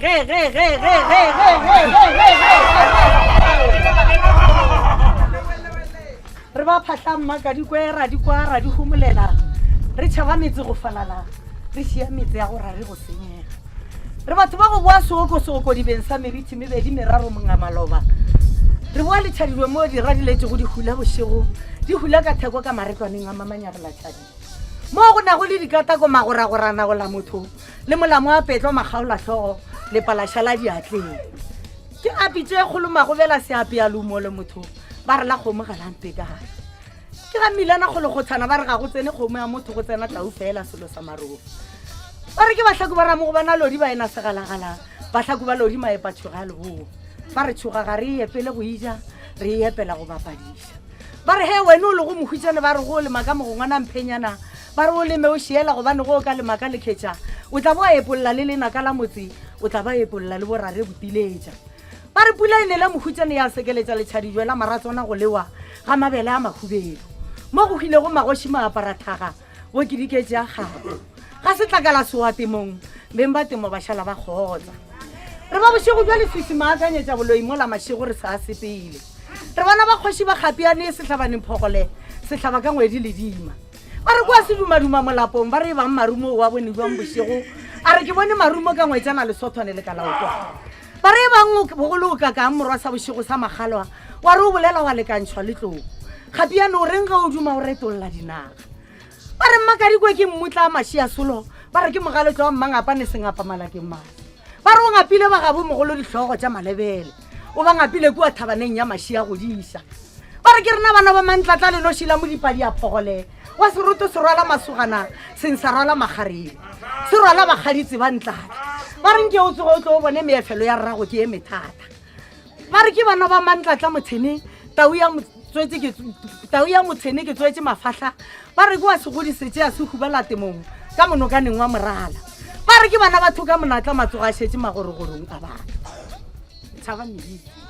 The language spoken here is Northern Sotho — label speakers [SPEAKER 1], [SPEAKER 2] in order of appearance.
[SPEAKER 1] ge ge ge ge ge ge ge ge ge re ba phahla mmaka di kwe ra di kwa ra di humolela re tšhaba metse go falala re šia metse ya go ra re go senyega re batho ba go boa seoko seoko dibeng sa merithi mebedi meraro mongamaloba re boa letšhadilwe mo di radiletšego di hula bošego di hula ka theko ka maretlwaneng a mamanyarela tšhadi mo go nago le dikatako magoragorana go la motho le molamo wa petlo makgaolahlogo le palaša la diatleng ke api tše kgolo magobela seape ya lumo le motho ba re la kgomo ga lampekane ke ga mmilana kgolokgotshana ba re ga go tsene kgomo ya motho go tsena tau fela selo sa marogo ba re ke bahlaku ba ramogo ba na lodi ba ena segalagala bahlaku ba lodi maepa tšhoga leboa ba re tšhoga ga re e epele go ija re e epela go bapadiša ba re he wena o lego mohutšane ba re go lema ka mogongwana mphenyana ba re o leme o šiela gobane go o ka lema ka lekhetša o tla bo a epolla le lenaka la motse o tla ba epolla le borare botiletša ba re pula e nele mohutšane ya sekeletša letšhadijwe la maratswana go lewa ga mabele a mahubedu mo go hwilego magoši maaparathaga bo ke diketše a gago ga setlakala sewa temong beng ba temo ba šala ba kgotsa re ba bošego bja leswisi maakanyetša boloi mola mašego re sa sepele re bana ba kgoši ba kgapiane sehlabaneng phogole sehlaba ka ngwedi ledima ba re kwa se dumaduma molapong ba re e bang marumo wa bone jwang bošego a re ke bone marumo ka ngwetšana lesothwane le kalaotwa ba re e bang bogolo o kakang morwa sa bošego sa magalwa wa re o bolela wa lekantšhwa le tlou gapiane o reng ge o duma o retolla dinaga ba re mmakadikwe ke mmutla a mašia solo ba re ke mogaletlo wa mmangapane sengapa malakeng mase ba re o ngapile ba gabo mogolo dihlogo tša malebele o ba ngapile kua thabaneng ya mašia godiša ba re ke rena bana ba mantlatla lenoši la modipadi a phogole wa seroto se rwala masogana seng sa rwala magareng se rwala bakgaditse ba ntladi ba re nke o tsoge o tlo o bone meefelo ya rrago ke e methata ba re ke bana ba mantlatla motshene tau ya tswetse ke tau ya motshene ke tswetse mafahla ba re ke wa segodi setse a se hubela temong ka monokaneng wa morala ba re ke bana batho ka monatla matsogo a šetse magorogorong a bana tshaba medimo.